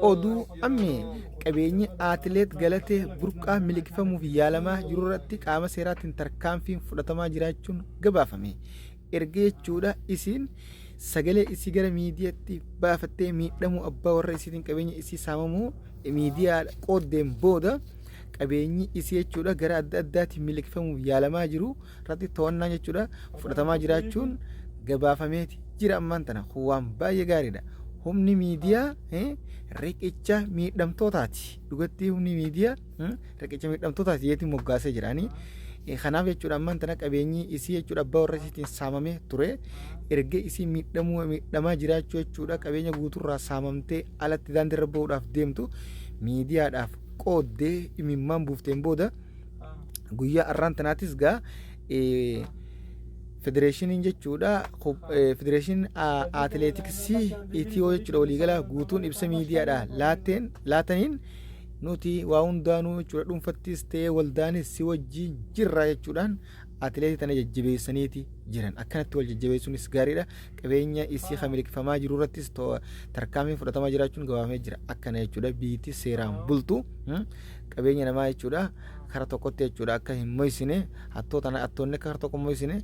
Oduu ammee qabeenyi Atileet Galatee Burqaa miliqfamuuf yaalamaa jirurratti qaama seeraatiin tarkaanfiin fudhatamaa jiraachuun gabaafame. Erga jechuudha isiin sagalee isii gara miidiyaatti baafattee miidhamuu abbaa warra isiitiin qabeenya isii saamamuu miidiyaa qooddeen booda qabeenyi isii jechuudha gara adda addaatiin miliqfamuuf yaalamaa jiru irratti to'annaan jechuudha fudhatamaa jiraachuun gabaafameeti jira. Ammaan tana kun waan baay'ee gaariidha. Humni miidiyaa riqicha miidhamtootaati. Dhugattii humni miidiyaa riqicha miidhamtootaati jeetiin moggaasee jiraanii. Kanaaf jechuudha ammaan tana qabeenyi isii jechuudha abbaa warra isiitiin saamamee ture. Erga isii miidhamuu miidhamaa jiraachuu jechuudha qabeenya guuturraa saamamtee alatti daandiirra bahuudhaaf deemtu miidiyaadhaaf qooddee imimmaan buufteen booda guyyaa arraan tanaatis gaa federeeshiniin jechuudha federeeshiniin atileetiksii Itiyoo jechuudha waliigala guutuun ibsa miidiyaadha laatteen laataniin nuti waa hundaanuu jechuudha dhuunfattis ta'ee waldaanis si wajjin jirra jechuudhaan atileetii tana jajjabeessaniiti jiran. Akkanatti wal jajjabeessuunis gaariidha. Qabeenya isii kan miliqfamaa jiru irrattis tarkaanfiin fudhatamaa jiraachuun gabaafamee jira. Akkana jechuudha biyyittii seeraan bultu qabeenya namaa jechuudha kara tokkotti jechuudha akka hin mo'isine hattoota hattoonni akka kara tokko hin mo'isine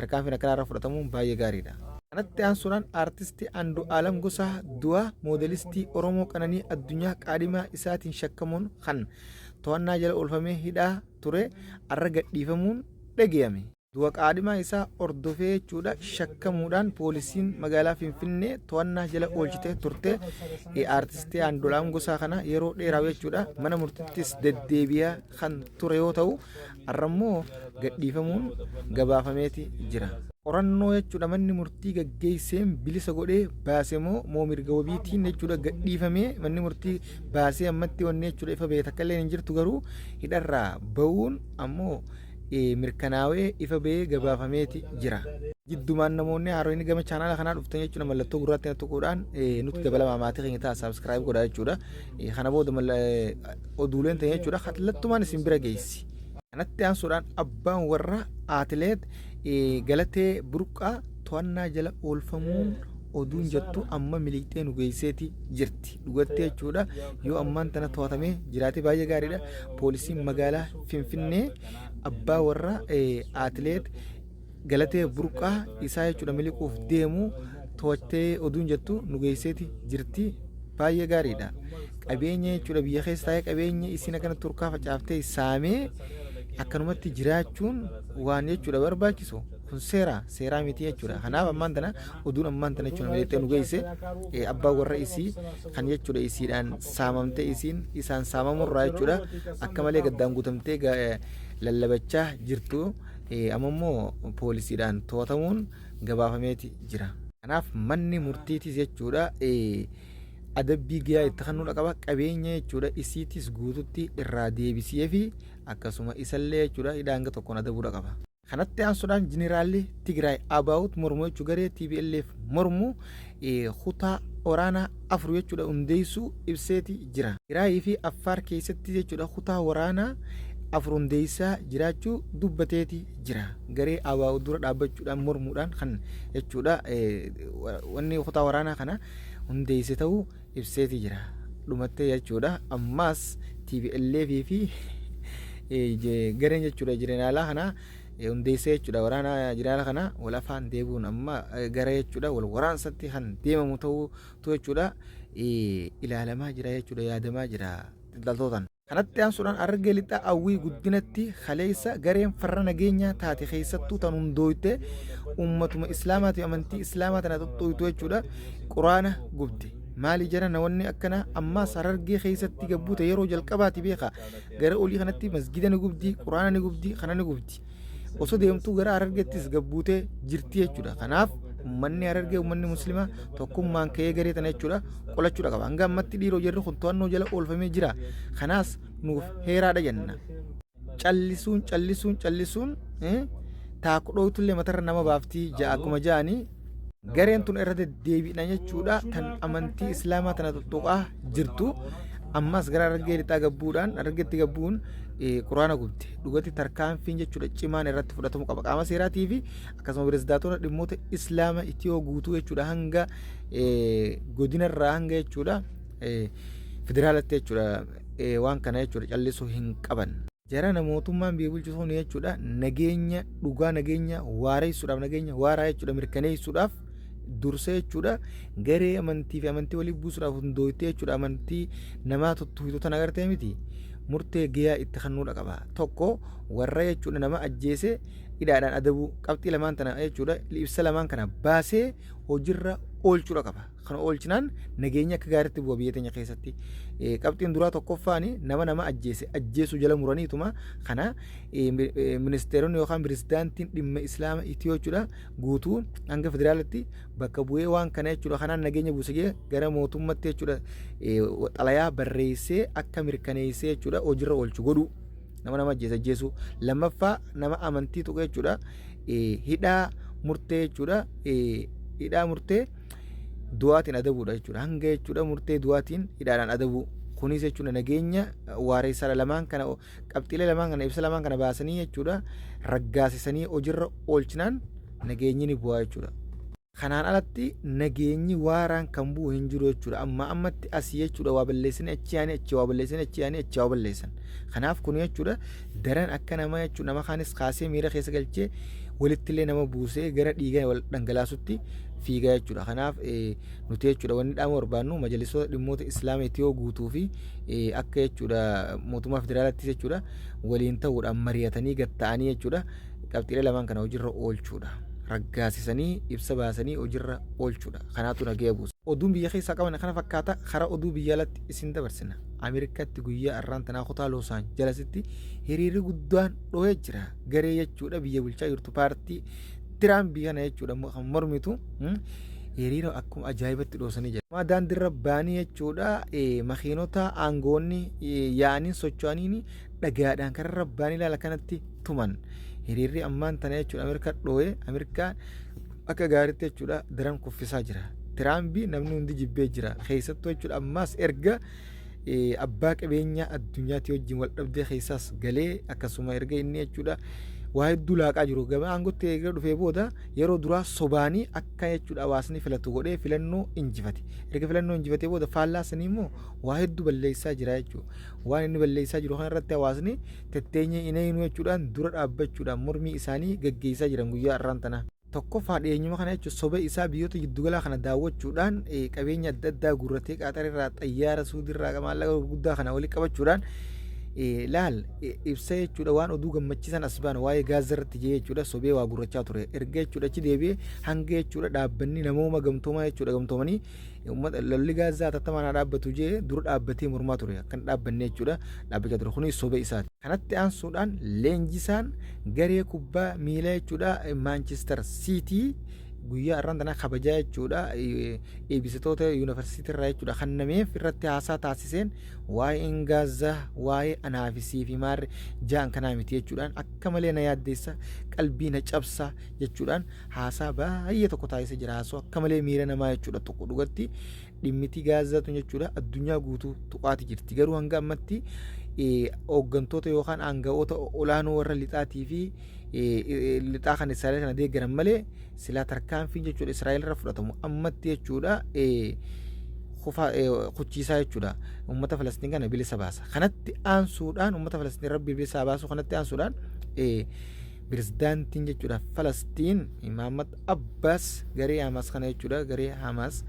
tarkaanfiin akkanaa irra fudhatamuun baay'ee gaariidha. Kanatti aansuudhaan aartisti Andu'aalam Gosaa du'a moodelistii Oromoo Qananii Addunyaa qaadhimaa isaatiin shakkamuun kan to'annaa jala oolfamee hidhaa ture arra gadhiifamuun dhageyame. Du'a qaadhimaa isaa hordofee jechuudha shakkamuudhaan poolisiin magaalaa Finfinnee to'annaa jala oolchitee turte. Aartistii Andu'aalam Gosaa kana yeroo dheeraaf jechuudha mana murtittis deddeebi'aa kan ture yoo ta'u har'ammoo gadhiifamuun gabaafameeti jira. Qorannoo jechuudha manni murtii gaggeesseen bilisa godhee baase moo mirga wabiitiin jechuudha gadhiifamee manni murtii baasee ammatti wanni jechuudha ifa ba'e takka illee hin jirtu, garuu hidharraa ba'uun ammoo mirkanaawee ifa ba'ee gabaafameeti jira. Jiddumaan namoonni haaronni gama chaanaala kanaa dhuftan jechuudha mallattoo gurraatti tuquudhaan nutti dabalamaa, maatii keenya ta'a, subscribe godhaa jechuudha. Kana booda oduuleen ta'e jechuudha kallattumaan isin bira geessi. Kanatti aansuudhaan abbaan warra atileet Galatee Burqaa to'annaa jala oolfamuun oduun jettu amma miliqxee nu geesseeti jirti. Dhugattee jechuudha yoo ammaan tana to'atamee jiraate baay'ee gaariidha. Poolisiin magaalaa Finfinnee abbaa warra atileet Galatee Burqaa isaa jechuudha miliquuf deemu to'attee oduun jettu nu geesseeti jirti. Baay'ee gaariidha. Qabeenya jechuudha biyya keessa taa'ee qabeenya isiin akkana turkaa facaaftee saamee akkanumatti jiraachuun waan jechuudha barbaachisu kun seera seeraa miti jechuudha. Kanaaf ammaan tana oduun ammaan tana jechuudha miliqxee nu geesse abbaa warra isii kan jechuudha isiidhaan saamamtee isiin isaan saamamurraa jechuudha akka malee gaddaan guutamtee lallabachaa jirtu amma immoo poolisiidhaan to'atamuun gabaafameeti jira. Kanaaf manni murtiitis jechuudha adabbii gahaa itti kennuudha qaba, qabeenya jechuudha isiitis guututti irraa deebisee fi akkasuma isallee jechuudha hidhaa hanga tokkoon adabuudha qaba. Kanatti aansuudhaan jeneraalli Tigraay Abaawut mormu jechuu garee TPLF mormu kutaa waraanaa afur jechuudha hundeessuu ibseeti jira. Tigraayii fi Affaar keessatti jechuudha kutaa waraanaa afur hundeessaa jiraachuu dubbateeti jira. Garee Abaawut dura dhaabbachuudhaan mormuudhaan kan jechuudha wanni kutaa waraanaa kana hundeesse ta'uu ibseeti jira. Dhumattee jechuudha ammaas TPLF fi gareen jechuudha jeneraalaa kana hundeessee jechuudha waraana jeneraala kana wal afaan deebi'uun amma gara jechuudha wal waraansatti kan deemamu ta'uutu jechuudha ilaalamaa jira jechuudha yaadamaa jira xiinxaltootaan. Kanatti aansuudhaan Harargee Lixaa Awwii Guddinatti kaleessa gareen farra nageenyaa taate keessattuu tan hundooyte ummatuma Islaamaatiif amantii Islaamaa tana xuxxuytu jechuudha Quraana gubde. Maali jara nawanni akkana ammaas Harargee keessatti gabbuute yeroo jalqabaati beeka gara olii kanatti masgida ni gubdi, Quraana ni gubdi, kana ni gubdi. Osoo deemtuu gara Harargeettis gabbuutee jirti jechuudha. Kanaaf ummanni Harargee, ummanni Muslimaa tokkummaan ka'ee garee tana jechuudha qolachuudha qaba. Hanga ammatti dhiiroo jarri kun to'annoo jala oolfamee jira. Kanaas nuuf heeraadha jenna. Callisuun callisuun callisuun taakku dhooytullee matarra nama baaftii ja'a akkuma ja'anii gareen tun irra deddeebiidhaan jechuudha tan amantii Islaamaa tana tuttuqaa jirtu. Ammas gara Harargee Lixaa gabbuudhaan Harargeetti gabbuun Quraana gubde. Dhugatti tarkaanfiin jechuudha cimaan irratti fudhatamu qaba qaama seeraatii fi akkasuma pirezidaatota dhimmoota Islaama Itiyoo guutuu jechuudha hanga godinarraa hanga jechuudha federaalatti jechuudha waan kana jechuudha callisuu hin qaban. Jarana mootummaan biyya bulchu sun jechuudha nageenya dhugaa, nageenya waareessuudhaaf, nageenya waaraa jechuudha mirkaneessuudhaaf dursa jechuudha garee amantii fi amantii walii buusuudhaaf hundooytee jechuudha amantii namaa tuttuutu tana agartee miti, murtee gayaa itti kennuudha qaba. Tokko, warra jechuudha nama ajjeese hidhaadhaan adabuu. Qabxii lamaan tana jechuudha ibsa lamaan kana baasee hojiirra oolchuudha qaba. Kana oolchinaan nageenya akka gaariitti bu'a biyya teenya keessatti. Qabxiin duraa tokkoffaan nama ajjeese ajjeesuu jala muraniituma kana ministeeronni yookaan pirezidaantiin dhimma islaama itiyoo jechuudha guutuu hanga federaalatti bakka bu'ee waan kana jechuudha kanaan nageenya buusee gara mootummatti jechuudha xalayaa barreessee akka mirkaneessee jechuudha hojiirra oolchu godhuu, nama ajjeese ajjeesuu. Lammaffaa, nama amantii tuqe jechuudha hidhaa murtee jechuudha hidhaa murtee du'aatiin adabuudha jechuudha, hanga jechuudha murtee du'aatiin hidhaadhaan adabuu. Kunis jechuudha nageenya waareessaadha. Lamaan kana, qabxiilee lamaan kana, ibsa lamaan kana baasanii jechuudha raggaasisanii hojiirra oolchinaan nageenyi ni bu'aa jechuudha. Kanaan alatti nageenyi waaraan kan bu'u hin jiru jechuudha. Amma ammatti asii jechuudha waa balleessanii achi yaanii, achi waa balleessanii achi yaanii, achi waa balleessan. Kanaaf kun jechuudha daran akka nama jechuudha nama kaanis kaasee miira keessa galchee walittillee nama buusee gara dhiiga wal dhangalaasutti fiigaa jechuudha. Kanaaf nuti jechuudha wanni dhaamuu barbaannu majalisoota dhimmoota Islaama Itiyoo guutuu fi akka jechuudha mootummaa federaalattis jechuudha waliin ta'uudhaan mari'atanii gatta'anii jechuudha qabxiilee lamaan kana hojiirra oolchuudha. Raggaasisanii ibsa baasanii hojiirra oolchuudha. Kanaatu nagaya buusa. Oduun biyya keessaa qaban kana fakkaata. Karaa oduu biyya alatti isin dabarsina. Ameerikaatti guyyaa har'aan tanaa kutaa Los Angelesitti hiriirri guddaan dhohee jira. Garee jechuudha biyya bulchaa jirtu paartii Tiraamp kana jechuudha kan mormitu hiriira akkuma ajaa'ibatti dhoosanii jira. Amma daandiirra baanii jechuudha makiinota aangoonni yaa'anii socho'aniin dhagaadhaan kararra baanii ilaala kanatti tuman. Hiriirri ammaan tana jechuudha Ameerikaa dhoo'ee Ameerikaa akka gaariitti jechuudha daran kuffisaa jira. Tiraambii namni hundi jibbee jira. Keessattuu jechuudha ammaas erga abbaa qabeenyaa addunyaatti wajjin wal dhabdee keessaas galee, akkasuma erga inni jechuudha waa hedduu laaqaa jiru. Gama aangootti erga dhufee booda yeroo duraa sobaanii akka jechuudha hawaasni filatu godhee filannoo injifate. Erga filannoo injifatee booda faallaa sanii immoo waa hedduu balleessaa jira jechuudha. Waan inni balleessaa jiru kana irratti hawaasni tetteenyee hin eeynu jechuudhaan dura dhaabbachuudhaan mormii isaanii gaggeessaa jiran guyyaa har'aan tana. Tokkoffaa, dhiyeenyuma kana jechuun soba isaa biyyoota giddugala kana daawwachuudhaan qabeenya adda addaa guurratee Qaaxar irraa xayyaara, Suudii irraa maallaqa gurguddaa kana walitti qabachuudhaan laal ibsa jechuudha waan oduu gammachiisan as baan waa'ee Gaazaa irratti jee jechuudha sobee waa gurrachaa ture. Erga jechuudha achi deebi'ee hanga jechuudha dhaabbanni namooma gamtoomaa jechuudha gamtoomanii uummata lolli Gaazaa hatattamaan haa dhaabbatu jee dura dhaabbatee mormaa ture, akka hin dhaabbanne jechuudha dhaabbachaa ture. Kunis soba isaati. Kanatti aansuudhaan leenjisaan garee kubbaa miilaa jechuudha Maanchister Siitii guyyaa har'aan tanaa kabajaa jechuudha eebbisitoota yuunivarsiitii irraa jechuudha kennameef irratti haasaa taasiseen waa'een Gaazaa waa'ee anaa fi sii fi maarre ja'an kanaa miti jechuudhaan akka malee na yaaddeessa, qalbii na cabsa jechuudhaan haasaa baay'ee tokko taasisee jira. Haasoo akka malee miira namaa jechuudha tokko dhugatti dhimmiti Gaazaa tun jechuudha addunyaa guutuu tuqaati jirti. Garuu hanga ammatti hooggantoota yookaan aanga'oota olaanoo warra lixaatii fi lixaa kan Israa'el kana deeggaran malee silaa tarkaanfiin jechuudha Israa'el irra fudhatamu ammatti jechuudha kuchiisaa jechuudha uummata Falastiin kana bilisa baasa. Kanatti aansuudhaan uummata Falastiin rabbi bilisa baasu. Kanatti aansuudhaan pirezidaantiin jechuudha Falastiin Muhammad Abbas garee Hamas kana jechuudha garee Hamas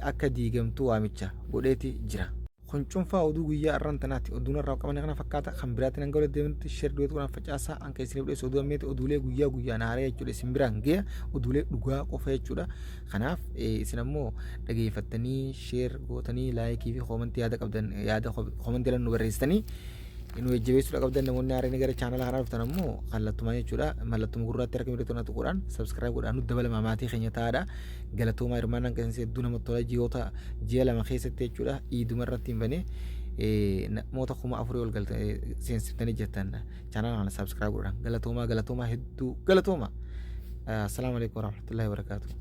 akka diigamtu waamicha godheeti jira. Kun cuunfaa oduu guyyaa har'aan tanaati. Oduun har'aa qabanne kana fakkaata. Kan biraatiin hanga walitti deemnutti share duet godhaan facaasaa. Hanqa isiniif dhiyeessu oduu ammeeti, oduulee guyyaa guyyaan haaraa jechuudha isin biraan gaya, oduulee dhugaa qofa jechuudha. Kanaaf isin ammoo dhageeffattanii share gootanii like fi comment yaada qabdan yaada comment nu barreessitanii nu jajjabeessuudha qabdan. Namoonni haaraan gara chaanala kanaa dhuftan ammoo kallattumaan jechuudha mallattuma gurraatti harka mirga tona tuquudhaan subscribe godhaan nu dabalama, maatii keenya ta'aadha. Galatoomaa. Hirmaannaan keessan hedduu namatti tola. Ji'oota ji'a 2 keessatti jechuudha iiduma irratti hin banee namoota 4000 ol galte seensiftanii jirtan chaanala kana subscribe godhaan. Galatoomaa, galatoomaa, hedduu galatoomaa. Assalaamu alaikum warahmatullahi wabarakatuh.